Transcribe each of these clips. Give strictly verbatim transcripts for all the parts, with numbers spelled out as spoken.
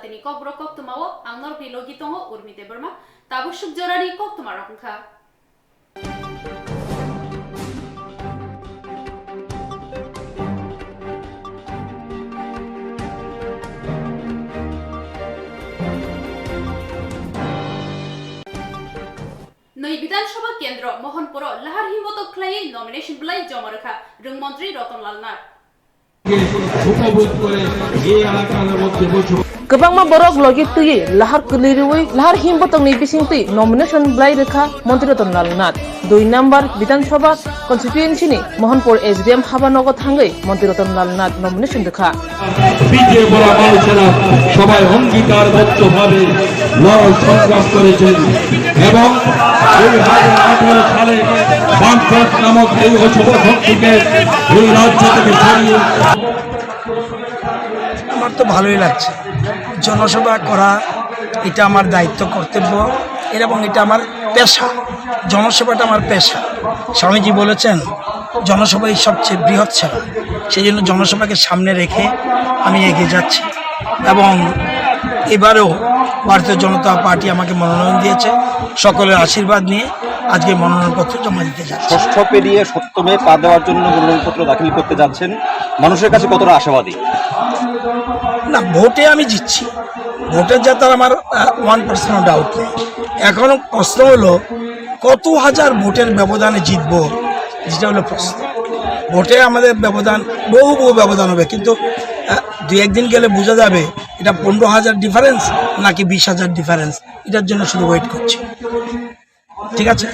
Tini kokborok koktwmao ang norokni logi tongo Urmi Debbarma. Tabuk swk jorani koktwmarok wngkha. Nwi Bidhan Sabha Kendro Mohanpuro lahar himbotok khlaiwi nomination bwlai joma rwkha Rwng Montri Ratan Lal Nath. Kwbangma borok logi twiwi lahar kwlwi rwui lahar himbotongni bisingtwi nomination bwlai rwkha Montri Ratan Lal Nath. Dui number Bidhan Sabha constituency ni Mohanpur S D M haba nogo thangwi Montri Ratan Lal Nath nomination rwkha. বিজে বলা মানুষেরা সবাই অঙ্গীকারবদ্ধভাবে লড়াই সংগ্রাম করেছেন এবং দুই হাজার আঠারো সালে বামফ্রন্ট নামক এই অশুভ শক্তিকে এই রাজ্য থেকে সরিয়ে আমার তো ভালোই লাগছে। জনসভা করা এটা আমার দায়িত্ব, কর্তব্য, এর এবং এটা আমার পেশা। জনসেবাটা আমার পেশা। স্বামীজি বলেছেন, "জনসভাই সবচেয়ে বৃহৎ সেবা।" সেই জন্য জনসভাকে সামনে রেখে আমি এগিয়ে যাচ্ছি এবং এবারেও ভারতীয় জনতা পার্টি আমাকে মনোনয়ন দিয়েছে। সকলের আশীর্বাদ নিয়ে আজকে মনোনয়নপত্র জমা দিতে যাচ্ছি। ষষ্ঠ পেরিয়ে সপ্তমে পা দেওয়ার জন্য মনোনয়নপত্র দাখিল করতে যাচ্ছেন, মানুষের কাছে কতটা আশাবাদী? না, ভোটে আমি জিতছি, ভোটের জেতার আমার ওয়ান পার্সেন্ট ডাউট নেই। এখন প্রশ্ন হলো, কত হাজার ভোটের ব্যবধানে জিতবো, যেটা হলো প্রশ্ন। ভোটে আমাদের ব্যবধান, বহু বহু ব্যবধান হবে, কিন্তু আহ, দুই একদিন গেলে বোঝা যাবে এটা পনেরো হাজার ডিফারেন্স নাকি বিশ হাজার ডিফারেন্স। এটার জন্য শুধু ওয়েট করছি। ঠিক আছে।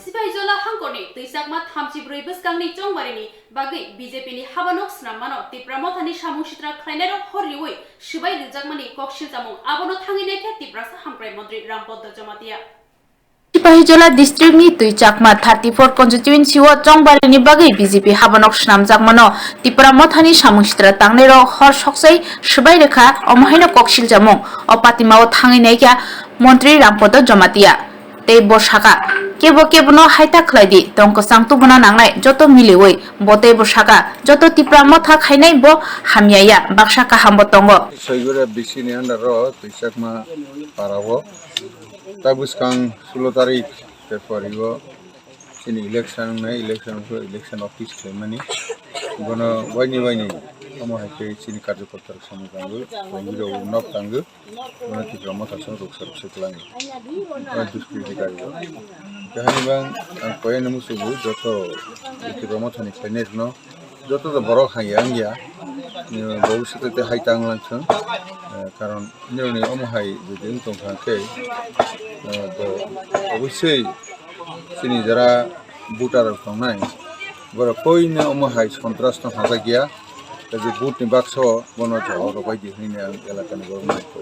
Sipaijola hangkorni twi chakma thamchi brwi bwskangni chongbarini bagwi B J P ni habanok snam mano Tipra Mothani samung sitra khlainairok hor riui swbai rwjakmani kok silchamung, abono thangwi naikha Tiprasa Hamkrai Montri Rampadda Jamatia. Sipahijola district ni twi chakma thirty four constituency o chongbarini bagwi B J P habanok snamjakmano Tipra Mothani samung sitra tangnairok hor soksai swbai rwkha, omo haino kok silchamung o patimao thangwi naikha Montri Rampadda Jamatia. Tei bo saka, kebo kebono haita khlai di, tong kwchang tubuna nangnai joto miliui. Bo tei bo saka, joto Tipra Motha khainai bo hamya ya, baksa kaham bo tongo. Soigura B C ni under o twi chakma para o. Ta bwskang sulo tarik February o chini election wngnai, election wngkhe election office khlaimani. Bono waini waini omo hai khe chini karjokorta rok samung tangwi, tongwi rok nok tangwi. Bono Tipra Motha song ruksa ruksa kwlangwi. Bono duskritikari rok. Kahini bang ang koyana musugo joto Tipra Mothani khlainai rokno. Joto to borok hai ya wngya, bhobishyot te hai ta wng lang thung, karon nini omo hai jodi wng tong kha khe, bo obviously chini jara voter rok tongnai, borok koino omo hai sontras no hajak ya, tei je vote ni baksa o bono jawab rok bai di hwnwi ang elaka ni borok nai kho.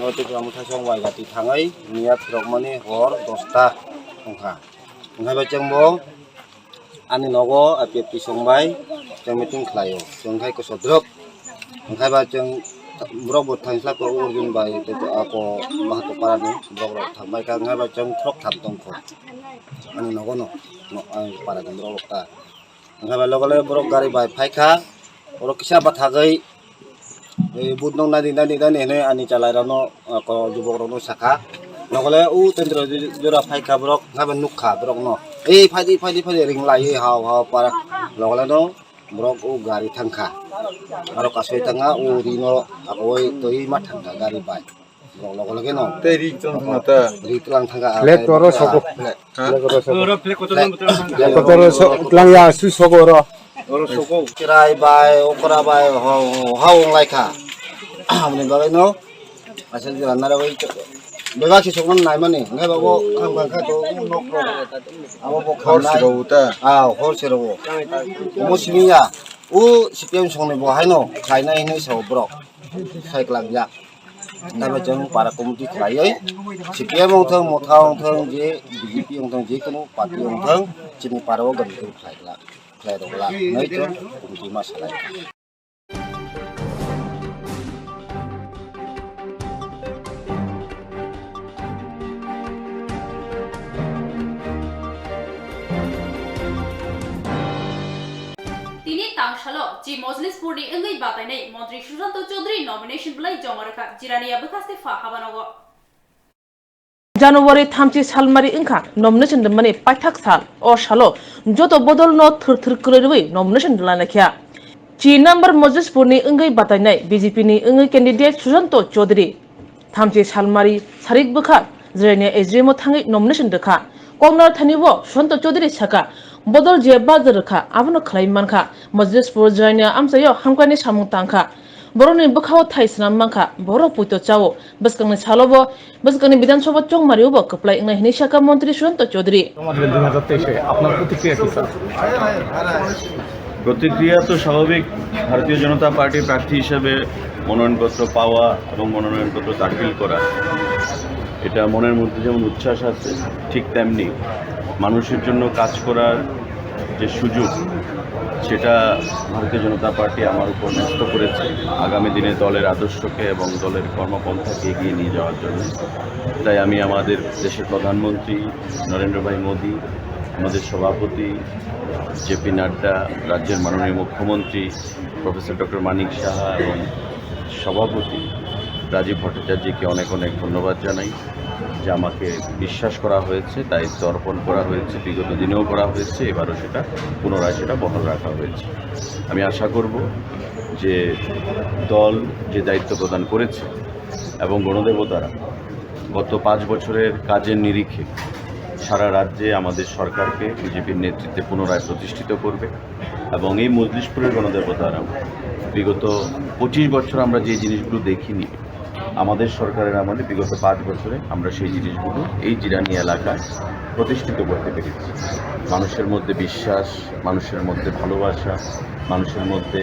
O Tipra Motha song bai gati thangwi miya phirokmani hor dosta wngkha, wngkha bai chwng bo. Ani nogo I P F T song bai chwng meeting khlaio, chwng khai kosodrop. Wngkhai ba chwng borok bo thangsa ko Arjun bai tei ako Mahato para ni borok rok thang bai kha, wngkhai ba chwng throk tham tong kho ani nogo no, no, ani para ni borok rok ta. Wngkhai ba logo logo borok gari bai phai kha, borok kisa bathagwi. Ei, but nung nadi, nadi, nadi hinui ani chalairokno, ah, ko, jubokrokno sakha. Nokole o tendro jora phaikha borok, haibo nukha borokno. Ei, phaidi, phaidi, phaidi, ringlaiwi hao, hao, para. Nokole no borok o gari thangkha. Aro kasui thangkha, o rino, akoi twi ma thangkha gari bai. Borok logo loge no. Tei ri tong thangkha ta. Ri tlang thangkha, Flag ah, toro ah, soko. Flag. Ha? Flag toro soko. Oro flag kotor tong thangkha. Flag kotor so-, tlang ya, su soko oro. Oro soko. Chirai bai, okra bai, ho, ho, ha wng lai kha. Aboni bagwi no, aswk jora nara bai, bebak se sokno nai mani, hwnkhe babo ham kha kha to, nok rok. Abo bo hor khamnai. Siro uta. Ah, hor siro bo. Omo simi ya. U C P M songni bo haino khlainai hinwi sao borok. Sai klang ya. Tamo chwng para committee khlaiwi, C P M wng thung, Motha wng thung, je B J P wng thung, je kono party wng thung, chini para o gari khlai khlai. Khlai rok la, nai to, kumti ma salai. Salo, Chief Mojlispurni wngwi batainai Montri Susanto Chaudhary nomination bwlai joma rwkha Jirania bwkhaste pha habanogo. January thamchi salmari wngkha nomination rwmani paithak sal. O salo joto bodolno thwrthwr kwlwi rwui nomination rwlainai kha. Chi number Mojlispurni wngwi batainai B J P ni wngwi candidate Susanto Chaudhary. Thamchi salmari sarik bwkha Jirania H D M o thangwi nomination rwkha. Koknar thani bo Susanto Chaudhary sakha, bodol je bajar rwkha, abono khlai mankha. Mojlispur Jirania amchaio hamkrai ni samung tangkha. Borokni bwkhao thai swnam mankha, borok poito chao. Bwskangni salo bo, bwskangni Bidhan Sabha chongmario bo kwplai wngnai hwnwi sakha Montri Susanto Chaudhary. জমা দিলেন দুই হাজার তেইশে, আপনার প্রতিক্রিয়া কি, স্যার? প্রতিক্রিয়া তো স্বাভাবিক, ভারতীয় জনতা পার্টির প্রার্থী হিসেবে মনোনয়নপত্র পাওয়া এবং মনোনয়নপত্র দাখিল করা, এটা মনের মধ্যে যেমন উচ্ছ্বাস আছে, ঠিক তেমনি মানুষের জন্য কাজ করার যে সুযোগ, সেটা ভারতীয় জনতা পার্টি আমার উপর ন্যস্ত করেছে আগামী দিনে দলের আদর্শকে এবং দলের কর্মপন্থাকে এগিয়ে নিয়ে যাওয়ার জন্য। তাই আমি আমাদের দেশের প্রধানমন্ত্রী নরেন্দ্র ভাই মোদী, আমাদের সভাপতি জে পি নাড্ডা, রাজ্যের মাননীয় মুখ্যমন্ত্রী প্রফেসর ডক্টর মানিক সাহা এবং সভাপতি রাজীব ভট্টাচার্যকে অনেক অনেক ধন্যবাদ জানাই যে আমাকে বিশ্বাস করা হয়েছে, দায়িত্ব অর্পণ করা হয়েছে, বিগত দিনেও করা হয়েছে, এবারও সেটা পুনরায় সেটা বহাল রাখা হয়েছে। আমি আশা করব যে দল যে দায়িত্ব প্রদান করেছে এবং গণদেবতারা গত পাঁচ বছরের কাজের নিরিখে সারা রাজ্যে আমাদের সরকারকে বিজেপির নেতৃত্বে পুনরায় প্রতিষ্ঠিত করবে এবং এই মজলিশপুরের গণদেবতারা বিগত পঁচিশ বছর আমরা যে জিনিসগুলো দেখিনি, আমাদের সরকারের আমলে বিগত পাঁচ বছরে আমরা সেই জিনিসগুলো এই জিরানি এলাকায় প্রতিষ্ঠিত করতে পেরেছি। মানুষের মধ্যে বিশ্বাস, মানুষের মধ্যে ভালোবাসা, মানুষের মধ্যে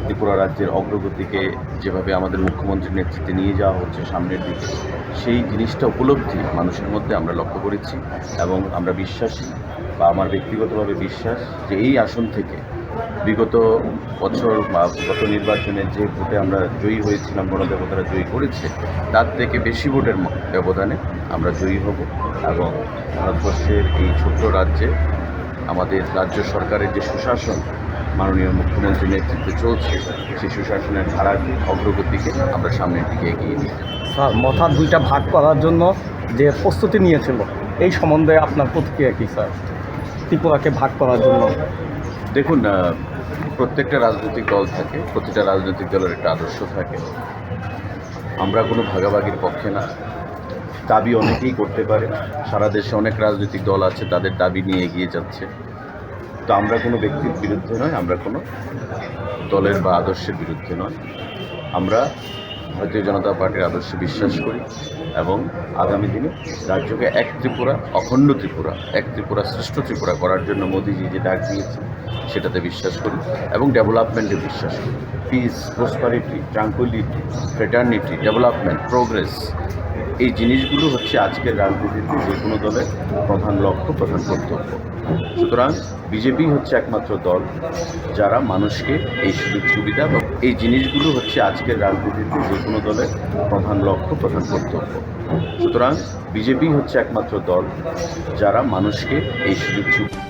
ত্রিপুরা রাজ্যের অগ্রগতিকে যেভাবে আমাদের মুখ্যমন্ত্রীর নেতৃত্বে নিয়ে যাওয়া হচ্ছে সামনের দিকে, সেই জিনিসটা উপলব্ধি মানুষের মধ্যে আমরা লক্ষ্য করেছি এবং আমরা বিশ্বাসী বা আমার ব্যক্তিগতভাবে বিশ্বাস যে এই আসন থেকে বিগত বছর বা গত নির্বাচনে যে ভোটে আমরা জয়ী হয়েছিলাম, গণদেবতারা জয়ী করেছে, তার থেকে বেশি ভোটের ম-, ব্যবধানে আমরা জয়ী হব এবং ভারতবর্ষের এই ছোট্ট রাজ্যে আমাদের রাজ্য সরকারের যে সুশাসন, মাননীয় মুখ্যমন্ত্রীর নেতৃত্বে চলছে, সেই সুশাসনের ধারাকে, অগ্রগতিকে আমরা সামনের দিকে এগিয়ে নিয়ে যাব। স্যার, মথা দুইটা ভাগ করার জন্য যে প্রস্তুতি নিয়েছিল, এই সম্বন্ধে আপনার প্রতিক্রিয়া কি, স্যার? ত্রিপুরাকে ভাগ করার জন্য। দেখুন, আহ, প্রত্যেকটা রাজনৈতিক দল থাকে, প্রতিটা রাজনৈতিক দলের একটা আদর্শ থাকে। আমরা কোনো ভাগাভাগির পক্ষে না। দাবি অনেকেই করতে পারে, সারা দেশে অনেক রাজনৈতিক দল আছে, তাদের দাবি নিয়ে এগিয়ে যাচ্ছে। তো আমরা কোনো ব্যক্তির বিরুদ্ধে নয়, আমরা কোনো দলের বা আদর্শের বিরুদ্ধে নয়। আমরা ভারতীয় জনতা পার্টির আদর্শে বিশ্বাস করি এবং আগামী দিনে রাজ্যকে এক ত্রিপুরা, অখণ্ড ত্রিপুরা, এক ত্রিপুরা, শ্রেষ্ঠ ত্রিপুরা করার জন্য মোদিজি যে ডাক দিয়েছে, সেটাতে বিশ্বাস করি এবং ডেভেলপমেন্টে বিশ্বাস করি। Piece, prosperity, tranquility, fraternity, development, progress, এই জিনিসগুলো হচ্ছে আজকের রাজনীতিতে যে কোনো দলের প্রধান লক্ষ্য, প্রধান কর্তব্য। সুতরাং বিজেপি হচ্ছে একমাত্র দল যারা মানুষকে এই সুযোগ সুবিধা এবং এই জিনিসগুলো হচ্ছে আজকের রাজনীতিতে যে কোনো দলের প্রধান লক্ষ্য, প্রধান কর্তব্য। সুতরাং বিজেপি হচ্ছে একমাত্র দল যারা মানুষকে এই সুযোগ সুবিধা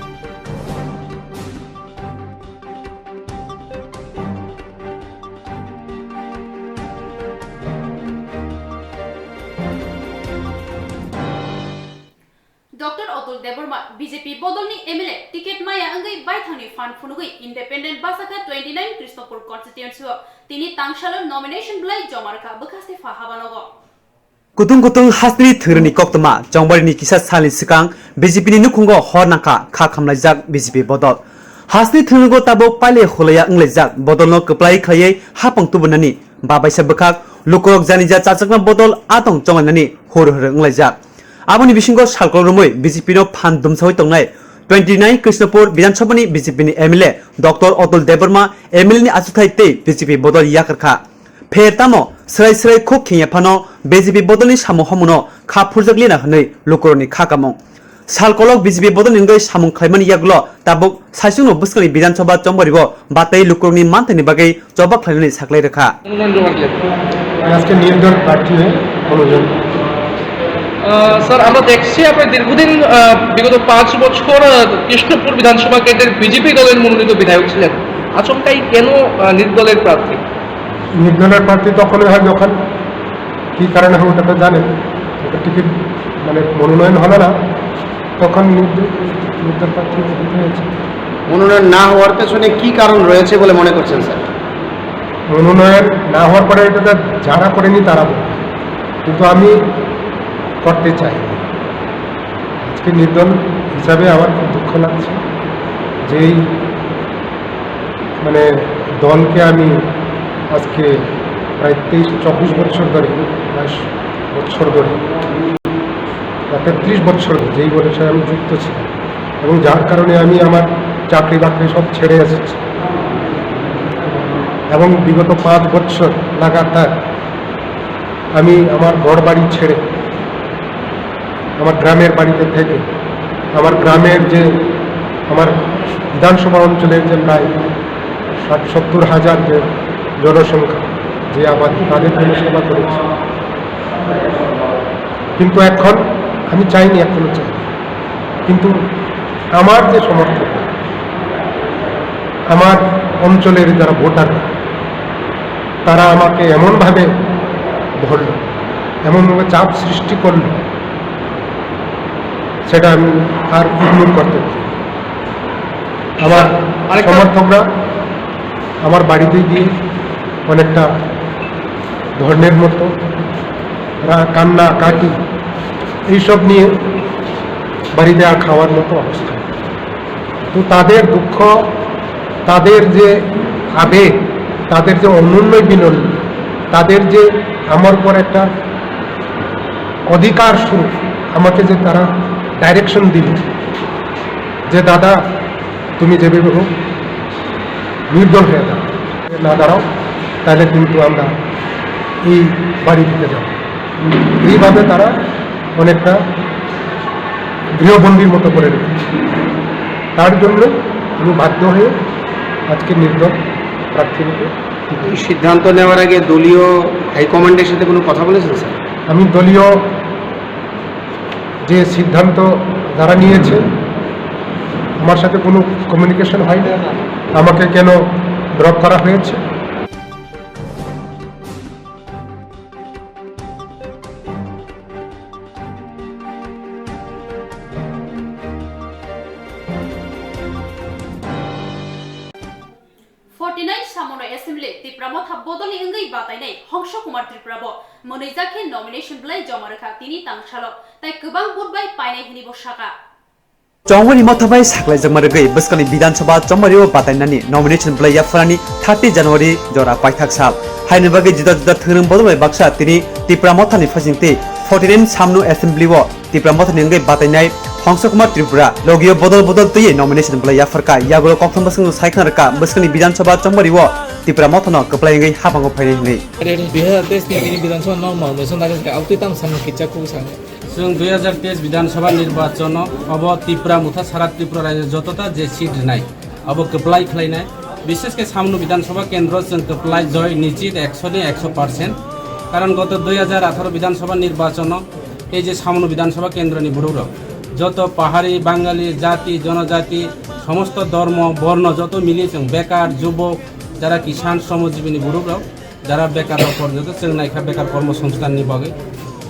Doctor Atul Debbarma, B J P bodolni M L A ticket maya wngwi baithangni phan phunugwi independent bwsakha twenty nine Krishnapur constituency o tini tangsalo nomination bwlai joma rwkha bwkhaste pha habanogo. Kutung kutung hasni thwngrini koktwma chongbarini kisa salni swkang B J P ni nukhungo hor nangkha kha khamlaijak B J P bodol. Hasni thwngrigo tabuk paile hulaiya wnglaijak bodolno kwplai khlaiwi hapang tubunani babaisa bwkhak lukurok janija chachakma bodol atong chonglainani hur hur wnglaijak. Aboni bisingo salkolok romwi B J P no phan dumsawi tongnai twenty nine Krishnapur Bidhan Sabha ni B J P ni M L A Doctor Atul Debbarma M L A ni achukthai tei B J P bodol yakarkha. Pher tamo swrai swrai khuk khengya phano B J P bodolni samung hamuno kha phurjak lina hwnwi lukurokni kha kamung. Salkolok B J P bodolni wngwi samung khlaimani yagulo tabuk saichungno bwskangni Bidhan Sabha chongbario batwi lukurokni manthaini bagwi choba khlainani saklai rwkha. আজকে নির্দল প্রার্থী হয়ে মনোনয়ন। আহ, স্যার, আমরা দেখছি আপনি দীর্ঘদিন, আহ, বিগত পাঁচ বছর, আহ, কৃষ্ণপুর বিধানসভা কেন্দ্রের বিজেপি দলের মনোনীত বিধায়ক ছিলেন। আচমকাই কেন, আহ, নির্দলের প্রার্থী? নির্দলের প্রার্থী তখনই হয় যখন কি কারণে হয় ওটা তো জানেন, ওটা টিকিট মানে মনোনয়ন হলো না, তখন নির্দ-, নির্দল প্রার্থী হতে হয়েছে। মনোনয়ন না হওয়ার পেছনে কি কারণ রয়েছে বলে মনে করছেন, স্যার? মনোনয়ন না হওয়ার পরে এটা তো যারা করেনি তারা বলবে, কিন্তু আমি করতে চাই। আজকে নির্দল হিসাবে আমার খুব দুঃখ লাগছে যে এই মানে দলকে আমি আজকে প্রায় তেইশ, চব্বিশ বছর ধরে, বাইশ বছর ধরে, বা তেত্রিশ বছর ধরে, যেই বছর আমি যুক্ত ছিলাম এবং যার কারণে আমি আমার চাকরি বাকরি সব ছেড়ে এসেছি এবং বিগত পাঁচ বছর লাগাতার আমি আমার ঘর বাড়ি ছেড়ে আমার গ্রামের বাড়িতে থেকে আমার গ্রামের যে আমার বিধানসভা অঞ্চলের যে প্রায় ষাট সত্তর হাজার যে জনসংখ্যা, যে আবাদি, তাদের জন্য সেবা করেছি। কিন্তু এখন আমি চাইনি, এখনো চাই, কিন্তু আমার যে সমর্থক, আমার অঞ্চলের যারা ভোটার, তারা আমাকে এমনভাবে ধরল, এমনভাবে চাপ সৃষ্টি করল, সেটা আমি আর ইগনোর করতে পারি না। আমার আরেকটা সমর্থকরা আমার বাড়িতে গিয়ে অনেকটা ধর্ণের মতো রা-, কান্না কাটি এইসব নিয়ে বাড়িতে আর খাওয়ার মতো অবস্থা। তো তাদের দুঃখ, তাদের যে আবেগ, তাদের যে অনন্য বিনল, তাদের যে আমার উপর একটা অধিকার স্বরূপ আমাকে যে তারা ডাইরেকশন দিল যে, "দাদা, তুমি যেভাবে হোক নির্দল হয়ে দাঁড়াও, না দাঁড়াও, তাহলে কিন্তু আমরা এই বাড়ি থেকে যাব।" এইভাবে তারা অনেকটা গৃহবন্দীর মতো করে রেখেছে। তার জন্য আমি বাধ্য হয়ে আজকে নির্দল প্রার্থী রূপে এই সিদ্ধান্ত নেওয়ার আগে দলীয় হাইকমান্ডের সাথে কোনো কথা বলেছেন, স্যার? আমি দলীয় যে সিদ্ধান্ত যারা নিয়েছে, আমার সাথে কোনো কমিউনিকেশন হয়নি, আমাকে কেন ড্রপ করা হয়েছে। Forty nine Samono Assembly Tipra Motha bodolni wngwi batainai Hongsa Kumar Tripura bo mwnwijak khe nomination bwlai joma rwkha tini tangsalo, tai kwbang vote bai painai hwnwi bo sakha. Chongmani Motha bai saklaijakma rwgwi bwskangni Bidhan Sabha chongmario batainani nomination bwlai yapharani thirty January jora paithak sal. Haini bagwi juda juda thwrwng bodol bai baksa tini Tipra Mothani phaisingtwi forty nine Samono Assembly o Tipra Mothani wngwi batainai Hongsa Kumar Tripura logio bodol bodol twiwi nomination bwlai yapharkha. Yagulo kokthum bwskango saikhwna rwkha bwskangni Bidhan Sabha chongmario Tipra Mothano kwplai wngwi habango phainai hwnwi. Dui hazar teis ni tini Bidhan Sabha no nomination dagwi kha, abtwi tamo samung kicha kuk sango. Chwng dui hazar teis Bidhan Sabha nirbachon o obo Tipra Motha sara Tripura rajyo jotota je seat rwnai, abo kwplai khlainai. Bishesh khe Samono Bidhan Sabha kendro chwng kwplai joy nichit ekso ni ekso percent. Karon goto dui hazar atharo Bidhan Sabha nirbachon o ei je Samono Bidhan Sabha kendro ni borok rok joto pahari, Bangali, jati, jonojati, somosto dhormo, borno joto mili chwng bekar, jubok, jara kisan, sromojibini borok rok jara bekar rok porjonto chwng naikha bekar kormo songsthan ni bagwi,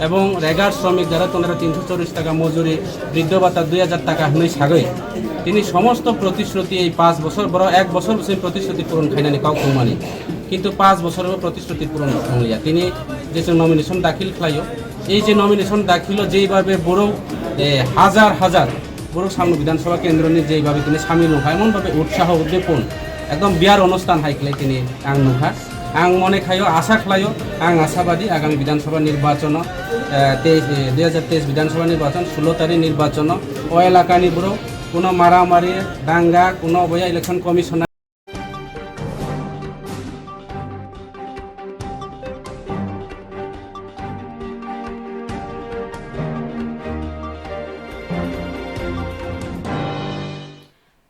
ebong regar sromik jara tongnai tinsho chollish taka mojuri, briddo bhata dui hajar taka hwnwi sagwi tini somosto protishruti ei panch bochor, borok ek bochor bwswk protishruti puron khainani kok tongmani, kintu panch bochor bo protishruti puron wngliya. Tini je chwng nomination dakhil khlaio, ei je nomination dakhilo jeibabe borok, eh, hajar hajar borok Samono Bidhan Sabha kendroni jeibabe tini samil wngkha, emon babe utsaho uddipon ekdom biyar onusthan hai khlai tini ang nukha. Ang mone khaio, asa khlaio, ang asabadi agami Bidhan Sabha nirbachono, eh, teis, eh, dui hajar teis Bidhan Sabha nirbachon, sulo tarikh nirbachono o elakani borok kuno maramari, danga, kuno oboya election commissioner.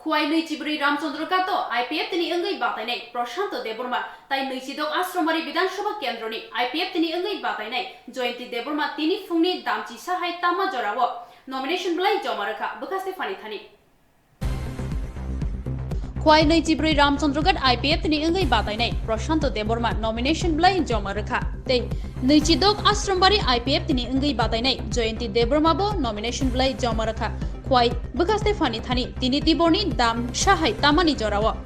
Khowai nwichibrwi Ramchandra Kato I P F T ni wngwi batainai Prashanto Debbarma tai nwichidok Asramari Bidhan Sabha Kendroni I P F T ni wngwi batainai Jayanti Debbarma tini phungni damchisa hai tama jorao nomination bwlai joma rwkha bwkhaste phani thani. Khwai nwichibrwi Ramchandraghat I P F T ni wngwi batainai Prashanto Debbarma nomination bwlai joma rwkha tei nwichidok Ashrombari I P F T ni wngwi batainai Jayanti Debbarma bo nomination bwlai joma rwkha. Khwai bwkhaste phani thani tini tiborni dam sahai tamani jorao.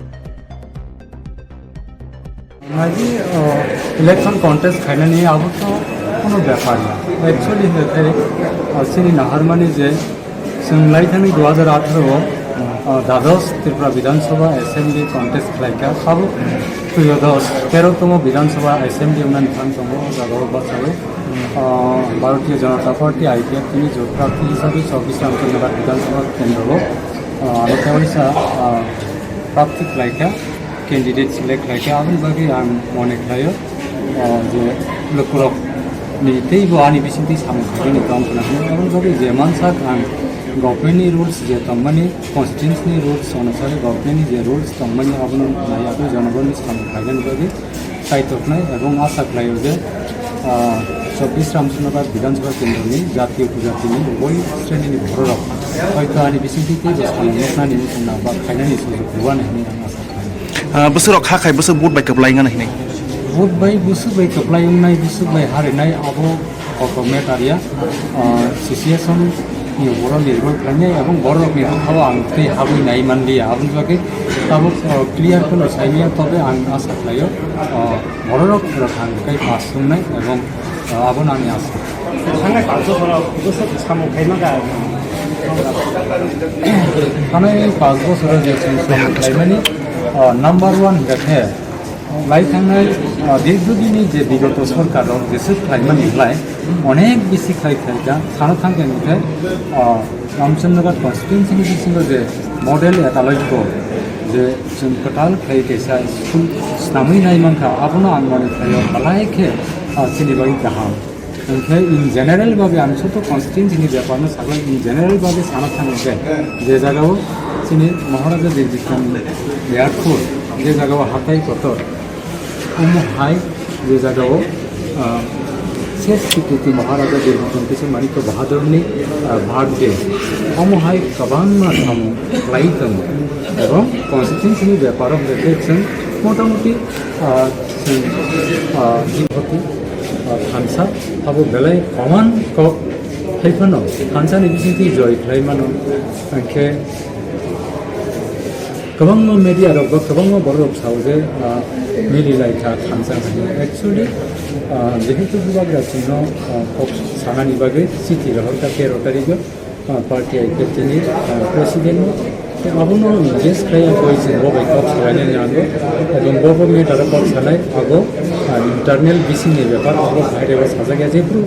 Maji, uh, election contest khainani abo to kono bepar ya. Actually, hwnkhe, uh, chini naharmani je chwng lai thani dui hajar atharo o, uh, dados Tripura Bidhan Sabha Assembly contest khlaikha. Abo trio dos, tero tomo Bidhan Sabha Assembly wngnani thang tongo, o jaga o bachai, uh, Bharatiya Janata Party, I P F T ni jot prarthi hisabe chobbish Ramchandraghat Bidhan Sabha kendro o, uh, ano tewaisa, uh, prarthi khlaikha. Candidate select khlaikha, aboni bagwi ang mone khlaio, ah, je lukurokni teibo ani bisingtwi samung khaikhe ni tong khna hwnwi. Aboni bagwi je mansak ang government ni rules je tongmani, constitution ni rules onusare government ni je rules tongmani abono naiya tei jonogonni samung khlainani bagwi kaitornai ebong asa khlaio je, ah, chobbish Ramchandraghat Bidhan Sabha kendroni jatiyo upojatini uboi srenini bororok hoito ani bisingtwi teibo samung nuknani muchungna ba khainani sujok rwani hwnwi ang asa khlaio. Ah, bwswk rok kha khai bwswk vote bai kwplai wngna hinwi? Vote bai bwswk bai kwplai wngnai, bwswk bai harinai abo kotor matter ya. Ah, situation ni borok nirbhor khlainai, ebong borok ni bwkhao ang tei habwi nai manliya. Aboni bagwi tabuk, ah, clear kheno saimanya, tobe ang asa khlaio, ah, borok rok ang kai pass wngnai ebong, ah, abono ani asa. Thangnai panch bosor bwswk samung khaima kha? Thanai panch bosoro je chwng samung khlaimani, ah, number one hwnkhe lai thangnai, ah, dirghodini je bigoto sorkar rok jeswk khlaimani khlai onek bisi khlai khlaikha, sana thangkhe hwnkhe, ah, Ramchandraghat constituency ni bisingo je model Etalatpur je chwng kwtal khlai kaisa school snamwi nai mankha, abono ang mone khlaio belai khe, ah, chini bagwi kaham. Hwnkhe in general bagwi ang soto constituency ni bepar no saglai, in general bagwi sana thang hwnkhe je jagao chini Maharaja Bir Bikram Airport, je jagao hatai kotor, omo hai je jagao, ah, Chhatrapati Maharaja Bir Bikram Kishore Manikya Bahadur ni, ah, birthday, omo hai kwbangma samung khlai tongo, ebong constituency ni bepar o hwnkhe chwng motamoti, ah, chwng, ah, Thansa, abo belai koman kok hai phano thansa ni bisingtwi joi khlai mano. Hwnkhe kwbangma media rok bo kwbangma borok rok sao je, ah, mili lai kha thansa hai. Actually, ah, jehetu bubagra chwngno, ah, kok sanani bagwi chithi rohor kha tero tarikh o, ah, party I P F T ni, ah, president no. Tei abono engage khlai ya koi chwng bo bai kok salainani nango. Ebong bo bo matter o kok sanai abo, ah, internal bisingni bepar, abo bahai rego sajak ya jephru.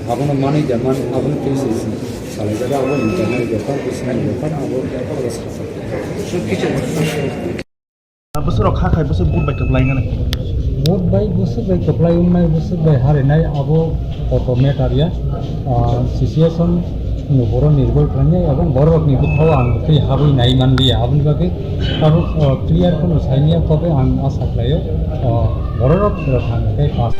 Abono manwi da man, abono tei se se salai jaga, abo internal bepar, bisingni bepar, abo, abo sajak. Bwswk rok kha khai bwswk vote bai kwplai wngna? Vote bai bwswk bai kwplai wngnai, bwswk bai harinai, abo kotor matter ya. Ah, situation ni borok nirbhor khlainai, ebong borok ni bwkhao ang twi habwi nai manliya. Aboni bagwi tabuk, ah, clear kheno saimanya, tobe ang asa khlaio, ah, borok rok rwkha hwnkhe pass.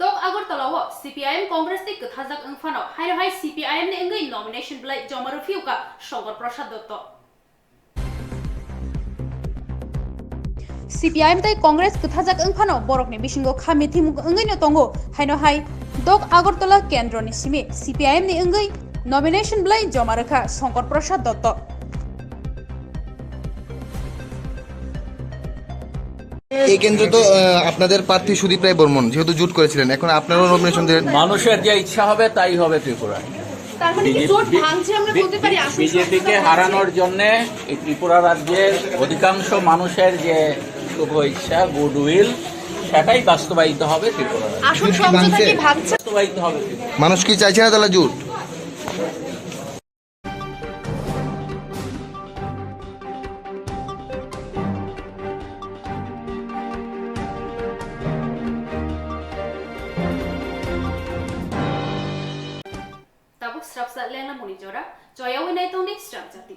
Dok Agartala o C P I M Congress tei kwthajak wngphano, haino hai C P I M ni wngwi nomination bwlai joma rwphiyokha Shankar Prasad Dotto. C P I M tei Congress kwthajak wngphano borokni bisingo kha mithimung wngwino tongo, haino hai Dok Agartala kendroni simi C P I M ni wngwi nomination bwlai joma rwkha Shankar Prasad Dotto. এই কেন্দ্রে তো আহ, আপনাদের প্রার্থী সুদীপ রায় বর্মন যেহেতু জোট করেছিলেন, এখন আপনারাও নমিনেশন দিলেন। মানুষের যে ইচ্ছা হবে তাই হবে ত্রিপুরায়। তার মানে কি বিজে- জোট বি- ভাঙছে আমরা বি- বলতে পারি? বি- আসন বিজেপিকে সংখ্যা হারানোর জন্য এই ত্রিপুরা রাজ্যের অধিকাংশ মানুষের যে শুভ ইচ্ছা, গুডউইল, সেটাই বাস্তবায়িত হবে ত্রিপুরা রাজ্যে। আসন জোট কি সমঝোতা ভাঙছে? কি ভাঙছে? বাস্তবায়িত হবে ত্রিপুরা। মানুষ কি চাইছে না তাহলে জোট? Tabuk srapsa lenglamuni jora, choyawi nai tongdi srapjati.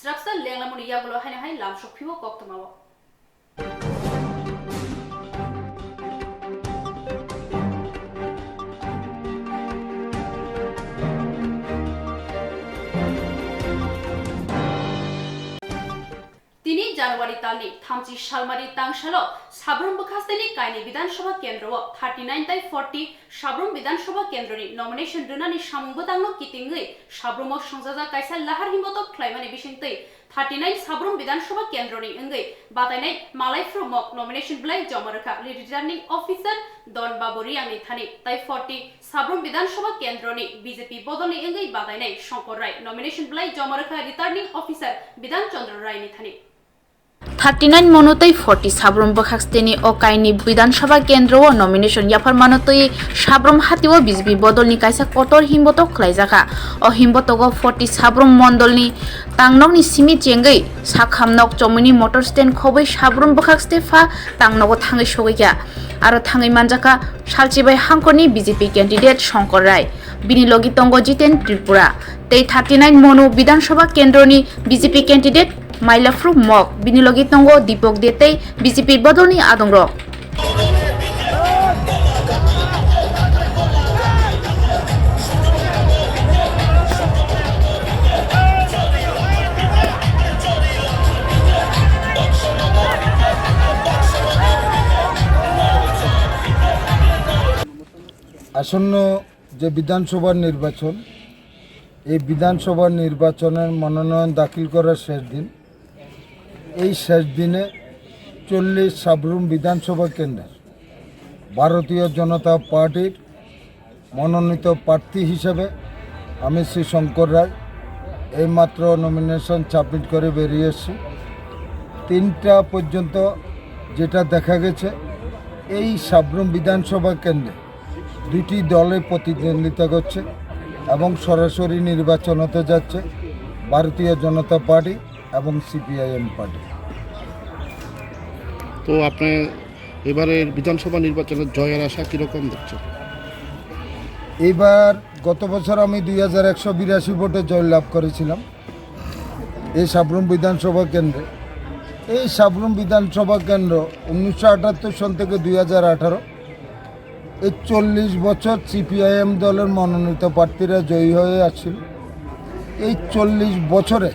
Srapsa lenglamoni yagulo haino hai lamsok phimo koktwmao. Tini January talni thamchi salmari tangsalo Sabrum bwkhasteni kaini Bidhan Sabha kendro o thirty nine tai forty Sabrum Bidhan Sabha kendroni nomination rwnani samung bwtangno kitingwi Sabrumo swngjajak kaisa lahar himbotok khlaimani bisingtwi thirty nine Sabrum Bidhan Sabha kendroni wngwi batainai Malai Phru Mok nomination bwlai joma rwkha Returning Officer Don Babu Riangni thani tai forty Sabrum Bidhan Sabha kendroni B J P bodolni wngwi batainai Shankar Rai nomination bwlai joma rwkha Returning Officer Bidhan Chandra Raini thani. Thirty nine mono tei forty Sabrum bwkhaksteni o kaini Bidhan Sabha kendro o nomination yaphar mano twi Sabrum hatio B J P bodolni kaisa kotor himbotok khlaijakha. O himbotogo forty Sabrum mondolni tangnokni simi chengwi Sakhamnok chomwini motor stand khobwi Sabrum bwkhakste pha tangnogo thangwi sogwikha. Aro thangwi manjakha Salchibai hangkorni B J P candidate Shankar Rai. Bini logi tongo Jiten Tripura. Tei thirty nine mono Bidhan Sabha kendroni B J P candidate Mailafru Mok, bini logi tongo Dipok De tei B J P bodolni adongrok. আসন্ন যে বিধানসভা নির্বাচন, এই বিধানসভা নির্বাচনের মনোনয়ন দাখিল করার শেষ দিন। এই শেষ দিনে চল্লিশ সাবরুম বিধানসভা কেন্দ্রের ভারতীয় জনতা পার্টির মনোনীত প্রার্থী হিসেবে আমি শ্রী শঙ্কর রায় এইমাত্র নমিনেশন সাবমিট করে বেরিয়ে এসেছি। তিনটা পর্যন্ত যেটা দেখা গেছে, এই সাবরুম বিধানসভা কেন্দ্রে দুটি দলে প্রতিদ্বন্দ্বিতা করছে এবং সরাসরি নির্বাচন হতে যাচ্ছে ভারতীয় জনতা পার্টি এবং সিপিআইএম পার্টি। তো আপনি এবারের বিধানসভা নির্বাচনের জয়ের আশা কীরকম দেখছেন? এইবার গত বছর আমি দুই হাজার একশো বিরাশি ভোটে জয়লাভ করেছিলাম এই সাবরুম বিধানসভা কেন্দ্রে। এই সাবরুম বিধানসভা কেন্দ্র উনিশশো আটাত্তর সন থেকে দুই হাজার আঠারো, এই চল্লিশ বছর সিপিআইএম দলের মনোনীত প্রার্থীরা জয়ী হয়ে আসছিল। এই চল্লিশ বছরে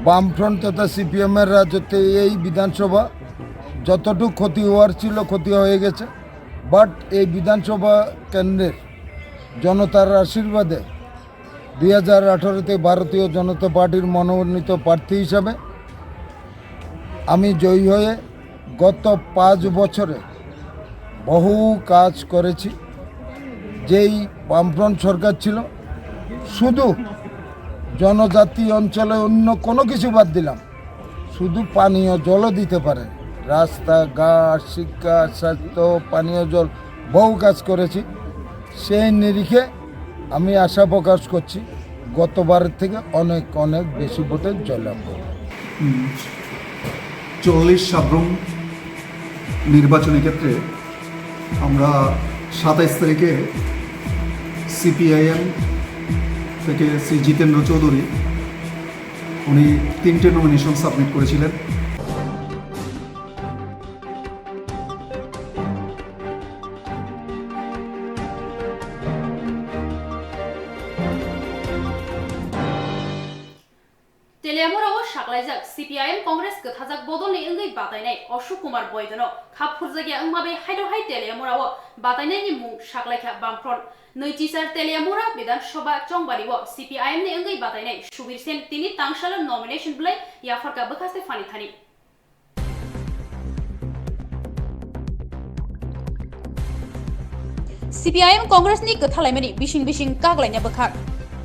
বামফ্রন্ট তথা সিপিএমের রাজত্বে এই বিধানসভা যতটুকু ক্ষতি হওয়ার ছিল, ক্ষতি হয়ে গেছে। বাট এই বিধানসভা কেন্দ্রের জনতার আশীর্বাদে দুই হাজার আঠারোতে ভারতীয় জনতা পার্টির মনোনীত প্রার্থী হিসাবে আমি জয়ী হয়ে গত পাঁচ বছরে বহু কাজ করেছি। যেই বামফ্রন্ট সরকার ছিল, শুধু জনজাতি অঞ্চলে অন্য কোনো কিছু বাদ দিলাম, শুধু পানীয় জলও দিতে পারে, রাস্তাঘাট, শিক্ষা, স্বাস্থ্য, পানীয় জল, বহু কাজ করেছি। সেই নিরিখে আমি আশা প্রকাশ করছি গতবারের থেকে অনেক অনেক বেশি ভোটে জয়লাভ করব। হুম। চল্লিশ সাবরুম নির্বাচনী ক্ষেত্রে আমরা সাতাইশ তারিখে সিপিআইএম থেকে শ্রী জিতেন্দ্র চৌধুরী, উনি তিনটে নমিনেশন সাবমিট করেছিলেন। Teliamura o saklaijak C P I M Congress kwthajak bodolni wngwi batainai Ashok Kumar Boidono kha phurjakya wngma bai haino hai Teliamura o batainaini mung saklaikha Bamfront. Nwichichar Teliamura Bidhan Sabha chongbari o C P I M ni wngwi batainai Subir Sen tini tangsalo nomination bwlai yapharkha bwkhaste phani thani. C P I M Congress ni kwthalaimani bising bising kaglaina bwkhak.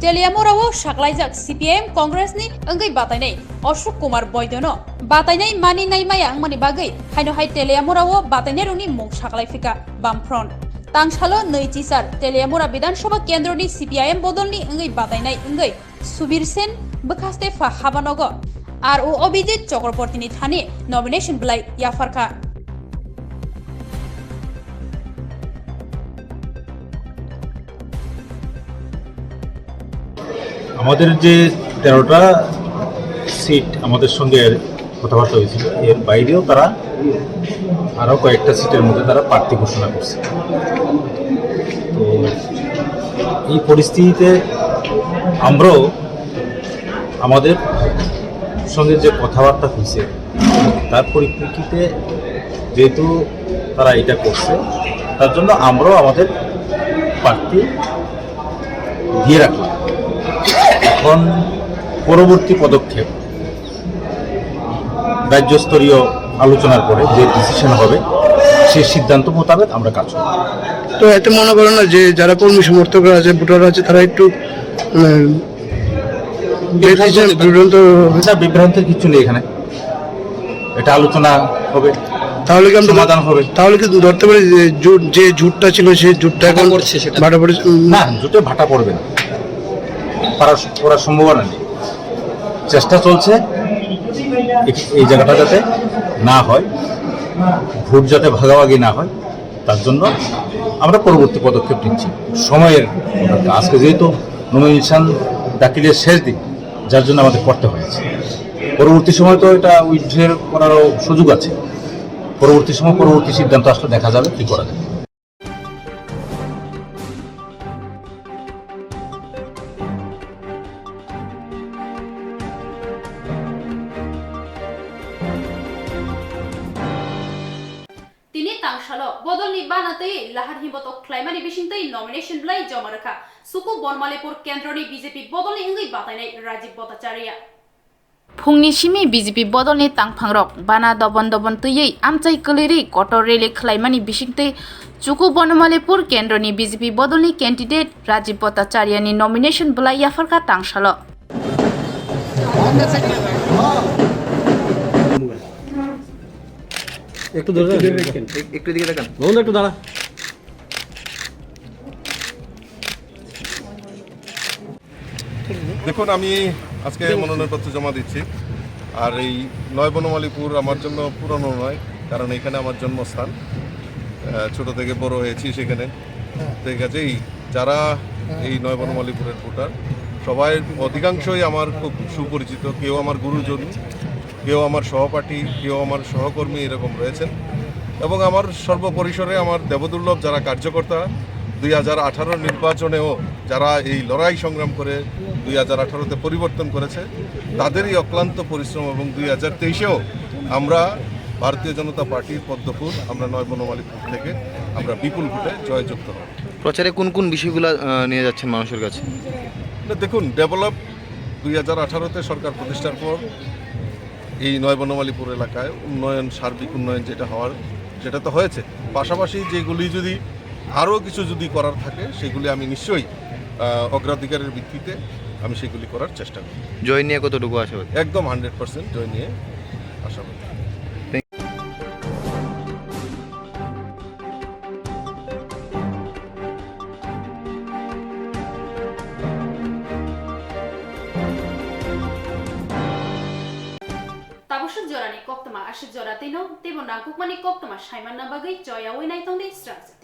Teliamura o saklaijak C P I M Congress ni wngwi batainai Ashok Kumar Boidono batainai mani naimaya wngmani bagwi haino hai Teliamura o batainairokni mung saklai phika Bamfront. Tangsalo nwichichar Teliamura Bidhan Sabha kendroni C P I M bodolni wngwi batainai wngwi Subir Sen bwkhaste pha habanogo R O Abhijit Chakrabortini thani nomination bwlai yapharkha. আমাদের যে তেরোটা সিট আমাদের সঙ্গে কথাবার্তা হয়েছিল, এর বাইরেও তারা আরও কয়েকটা সিটের মধ্যে তারা প্রার্থী ঘোষণা করছে। তো এই পরিস্থিতিতে আমরাও আমাদের সঙ্গে যে কথাবার্তা হয়েছে, তার পরিপ্রেক্ষিতে যেহেতু তারা এটা করছে, তার জন্য আমরাও আমাদের প্রার্থী দিয়ে রাখলাম। এখন পরবর্তী পদক্ষেপ রাজ্য স্তরীয় আলোচনার পরে যে ডিসিশন হবে, সেই সিদ্ধান্ত মোতাবেক আমরা কাজ করব। তো এতে মনে করেন না যে যারা কর্মী সমর্থকরা আছে, ভোটার আছে, তারা একটু, মানে, বিভ্রান্ত বেশি হতে পারে। বিভ্রান্ত হবে? না, বিভ্রান্তের কিছু নেই এখানে, এটা আলোচনা হবে, তাহলে কি আমরা সমাধান হবে। তাহলে কি ধরতে পারি যে জোট, যে জোটটা ছিল, সেই জোটটা ভাটা এখন পড়ছে সেটা? ভাটা পড়েছে, উম। না, জোটে ভাটা পড়বে না, পড়ার, পড়ার সম্ভাবনা নেই। চেষ্টা চলছে এই, এই জায়গাটা যাতে না হয়, ভোট যাতে ভাগাভাগি না হয়, তার জন্য আমরা পরবর্তী পদক্ষেপ নিচ্ছি। সময়ের অপেক্ষা। আজকে যেহেতু নমিনেশন দাখিলের শেষ দিন, যার জন্য আমাদের করতে হয়েছে। পরবর্তী সময় তো এটা উইথড্র করারও সুযোগ আছে। পরবর্তী সময় পরবর্তী সিদ্ধান্ত আসলে দেখা যাবে কি করা যায়। Tini tangsalo bodolni bana twi lahar himbotok khlaimani bisingtwi nomination bwlai joma rwkha Suku Bonmalipur kendroni B J P bodolni wngwi batainai Rajiv Bhattacharya. Phungni simi B J P bodolni tangphangrok bana dobon dobon twiwi amchai kwlwirwi kotor rally khlaimani bisingtwi Chuku Bonomalipur kendroni B J P bodolni candidate Rajiv Bhattacharyani nomination bwlai yapharkha tangsalo. একটু ধরে রাখেন। এক-, একটু দিকে তাকান। মোহন দা, একটু দাঁড়া। দেখুন, আমি আজকে মনোনয়নপত্র জমা দিচ্ছি। আর এই নয় বনমালীপুর আমার জন্য পুরনো নয়, কারণ এখানে আমার জন্মস্থান। আহ, ছোট থেকে বড় হয়েছি সেখানে। তো এই কাজেই যারা এই নয় বনমালীপুরের ভোটার, সবাই অধিকাংশই আমার খুব সুপরিচিত। কেউ আমার গুরুজন, কেউ আমার সহপাঠী, কেউ আমার সহকর্মী, এরকম রয়েছেন। এবং আমার সর্বপরিসরে আমার দেবদুর্লভ যারা কার্যকর্তা, দুই হাজার আঠারো নির্বাচনেও যারা এই লড়াই সংগ্রাম করে দুই হাজার আঠারোতে পরিবর্তন করেছে, তাদেরই অক্লান্ত পরিশ্রম। এবং দুই হাজার তেইশেও আমরা ভারতীয় জনতা পার্টির পদ্মফুল, আমরা নয় বনমালীপুর থেকে আমরা বিপুল ভোটে জয়যুক্ত হব। প্রচারে কোন কোন বিষয়গুলো, আহ, নিয়ে যাচ্ছেন মানুষের কাছে? না, দেখুন, ডেভেলপ দুই হাজার আঠারোতে সরকার প্রতিষ্ঠার পর এই নয় বনমালীপুর এলাকায় উন্নয়ন, সার্বিক উন্নয়ন যেটা হওয়ার, সেটা তো হয়েছে। পাশাপাশি যেগুলি যদি আরও কিছু যদি করার থাকে, সেগুলি আমি নিশ্চয়ই, আহ, অগ্রাধিকারের ভিত্তিতে আমি সেগুলি করার চেষ্টা করব। জয় নিয়ে কতটুকু আশাবাদী? একদম হান্ড্রেড পার্সেন্ট জয় নিয়ে আশাবাদী। Tabuk swk jorani koktwma, aswk jora twino teibo nangkukmani koktwma saimanna bagwi choyaui naitongdi srangchak.